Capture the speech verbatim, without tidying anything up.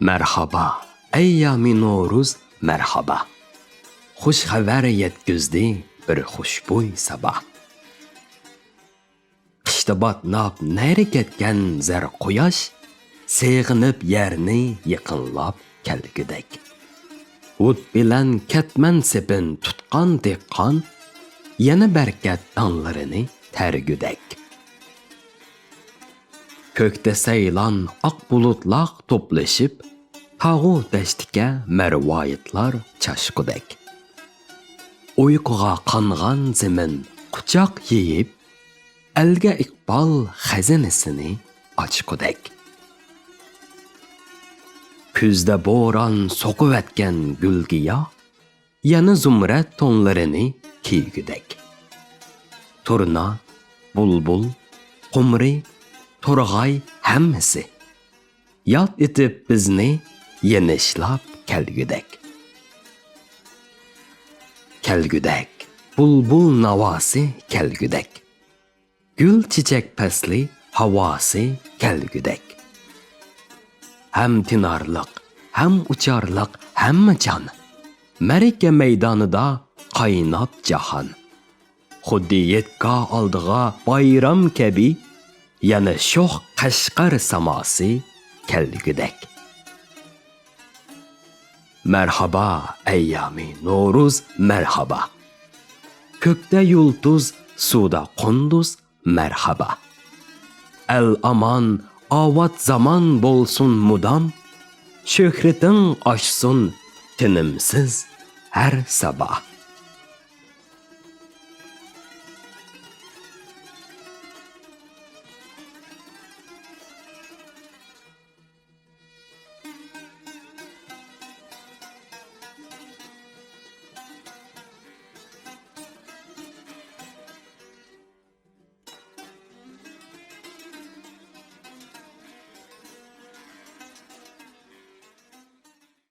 مەرھابا، ئەييامى نورۇز، مەرھابا. خۇش خەۋەر يەتكۈزدى بىر خۇشبۇي سابا. قىشتا باتناپ نەرى كەتكەن زەر قۇياش، سېغىنىپ يەرنى يېقىنلاپ كەلگۈدەك. ھۇد بىلەن كەتمەن سېپىن تۇتقان دېھقان، يەنە بەرىكەت تاڭلىرىنى تەرگۈدەك. كۆكتە سەيلان ئاق بۇلۇتلار توپلىشىپ، تاغۇ دەشتىگە مەرۋايىتلار چاچقۇدەك. ئۇيقۇغا قانغان زېمىن قۇچاق يېيىپ، ئەلگە ئىقبال خەزىنىسىنى ئاچقۇدەك. كۈزدە بوران سوقۇۋەتكەن گۈلگىياھ، يەنە زۇمرەت تونلىرىنى كىيگۈدەك. تۇرنا، بۇلبۇل، قۇمرى، تورغاي ھەممىسى ياد ئېتىپ بىزنى يېنىشلاپ كەلگۈدەك. كەلگۈدەك، بۇلبۇل ناۋاسى كەلگۈدەك. گۈل چېچەك پەسلى ھاۋاسى كەلگۈدەك. ھەم تىنارلىق، ھەم ئۇچارلىق ھەممە جان، مەرىكە مەيدانىدا قايناپ جاھان. خۇددى يەتكا ئالدىغا بايرام كەبى، يەنە شوخ قەشقەر ساماسى كەلگۈدەك. مەرھابا، ئەييامى نورۇز، مەرھابا. كۆكتە يۇلتۇز، سۇدا قۇندۇز، مەرھابا. ئەل ئامان، ئاۋات زامان بولسۇن مۇدام، شۆھرىتىڭ ئاشسۇن تىنىمسىز ھەر سابا.